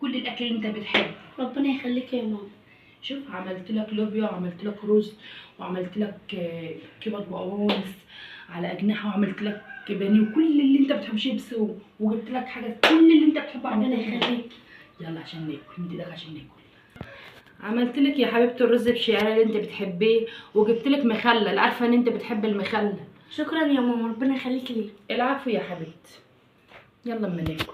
كل الاكل اللي انت بتحبه. ربنا يخليك يا ماما. شوف عملت لك لوبيا، وعملت لك رز، وعملت لك كبد وقوانص على اجنحة، وعملت لك بانيه، وكل اللي انت بتحبه، شيبس، وجبت لك حاجة، كل اللي انت بتحبه ربنا عملت لك. يخليك. يلا عشان ناكل، مد ايدك عشان ناكل. عملت لك يا حبيبتي الرز بشعريه اللي انت بتحبيه، وجبت لك مخلل، عارفه ان انت بتحب المخلل. شكرا يا ماما، ربنا يخليك لي. العفو يا حبيبتي. يلا اما ناكل.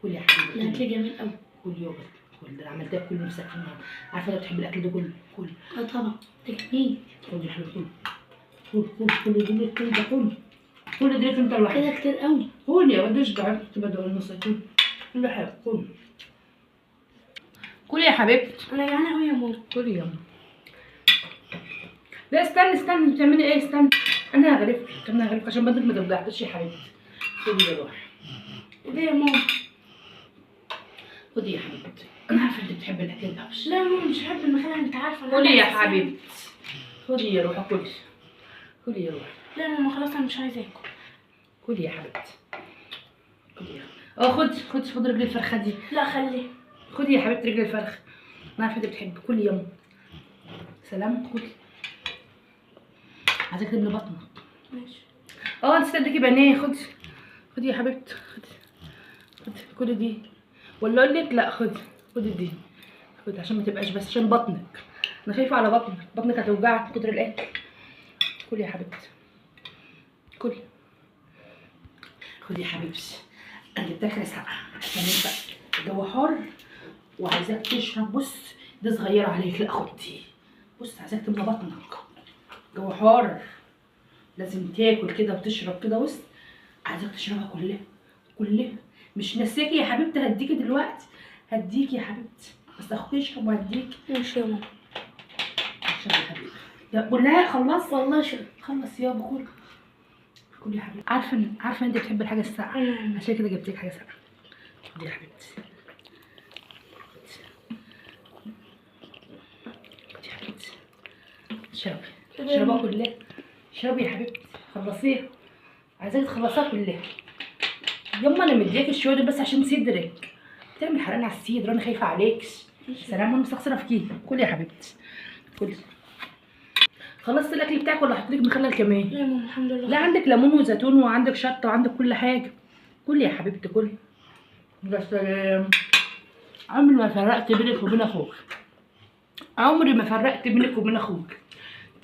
كل يا حبيبتي. الاكل جميل قوي. كل يوم كل ده انا عملت لك كل نفسك في النهارده، عارفه انت بتحب الاكل ده كله. كل. اه طبعا ده جميل. خد يا حبيبتي، كل كل كل كل كل ده، كل كل ده انت لوحدك كده كتير قوي. كل يا واد اشبع، كنت بدور النص. كل كل حاجة، كل كل يا حبيبتي. انا جعانة قوي يا ماما. كل يا ماما. لا استني استني، بتعملي ايه؟ استني انا هغرفك، انا هغرفك عشان بدل ما توجعتش يا حبيبتي. خدي يا روح. ايه يا ماما؟ خدي يا حبيبتي، انا عارفه انت بتحبي الاكل ده. لا يا ماما مش بحب المخلل، انت عارفه. كلي يا حبيبتي، خدي يا روح، كلي كلي يا روح. لا يا ماما خلاص انا مش عايزه اكل. كلي يا حبيبتي، كلي يا حبيبتي. خدي خدي خدي رجل الفرخه دي. لا خليه. خدي يا حبيبتي رجل الفرخه، انا عارفه انت بتحبي. كلي يا ماما. سلام. كلي، عايزاك تملي بطنك. ماشي. انت تديكي بانيه. خدي خدي يا حبيبتي، خدي خدي كلي دي، ولا اقول لك لا خدي خدي دي، خدي عشان ما تبقاش، بس عشان بطنك، انا خايفة على بطنك، بطنك هتوجعك من كتر الاكل. كلي يا حبيبتي، كلي. خدي يا حبيبتي، انا جبت لك حاجة ساقعه عشان انت الجو حار وعايزاك تشرب. بص دي صغيرة عليك، لا خدي، بص عايزاك تملى بطنك، الجو حار لازم تاكل كده وتشرب كده. بص عايزاك تشربها كلها كلها، مش ناسياكي يا حبيبتي، هديكي دلوقتي، هديكي يا حبيبتي، بس اخوك يشرب وهديكي. ماشي يا ماما. اشرب يا حبيبتي، يا كلها خلص. والله شرب. خلص يابا، كل كل يا حبيبتي. عارفه عارفه انت بتحبي الحاجة الساقعه، عشان كده جبت لك حاجة ساقعه. خدي يا حبيبتي، خدي يا حبيبتي، اشربي اشربيها كلها، اشربي يا حبيبتي، خلصيها، عايزاك تخلصيها كلها. يما انا مدياكي الشويه دول بس عشان صدرك بتعمل حرقان على الصدر، انا خايفة عليك. سلام. انا مستخسره فيكي. كلي يا حبيبتي، كلي. خلصت الاكل بتاعك ولا احط لك مخلل كمان؟ لا يا ماما الحمد لله. لا عندك ليمون وزيتون وعندك شطه وعندك كل حاجة. كلي يا حبيبتي، كلي. يا سلام، عمري ما فرقت بينك وبين اخوك، عمري ما فرقت بينك وبين اخوك،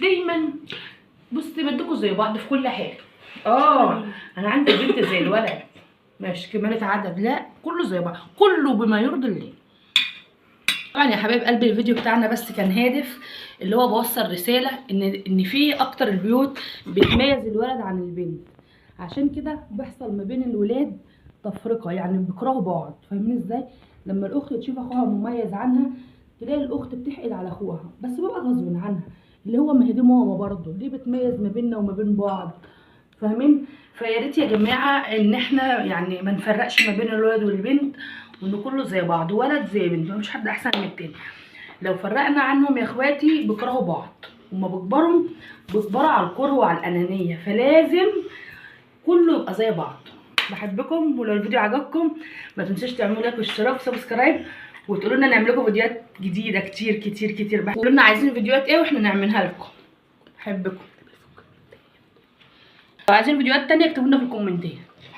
دايما بصي بدكوا زي بعض في كل حاجة. انا عندي بنت زي الولد، مش كمالة عدد، لا كله زي بعض، كله بما يرضي الله. طبعا يا حبايب قلبي الفيديو بتاعنا بس كان هادف، اللي هو بوصل رسالة ان في اكتر البيوت بتميز الولد عن البنت، عشان كده بيحصل ما بين الولاد تفرقه، يعني بيكرهوا بعض. فاهمين ازاي؟ لما الاخت تشوف اخوها مميز عنها تلاقي الاخت بتحقد على اخوها، بس بيبقى غصب عنها، اللي هو ما هي دي ماما برضه، ليه بتميز ما بيننا وما بين بعض؟ فاهمين؟ فيا ريت يا جماعة ان احنا يعني ما نفرقش ما بين الولد والبنت، وان كله زي بعض، ولد زي بنت، مفيش حد احسن من التاني. لو فرقنا عنهم يا اخواتي بيكرهوا بعض، وما بيكبروا بيكبروا على الكره وعلى الانانية، فلازم كله يبقى زي بعض. بحبكم، ولو الفيديو عجبكم ما تنسوش تعملوا like واشتراك و subscribe، وتقولوا لنا نعمل لكم فيديوهات جديدة كتير كتير كتير. قولوا لنا عايزين فيديوهات ايه واحنا نعملها لكم. بحبكم. لو عايزين فيديوهات تانية اكتبوا لنا في الكومنتات.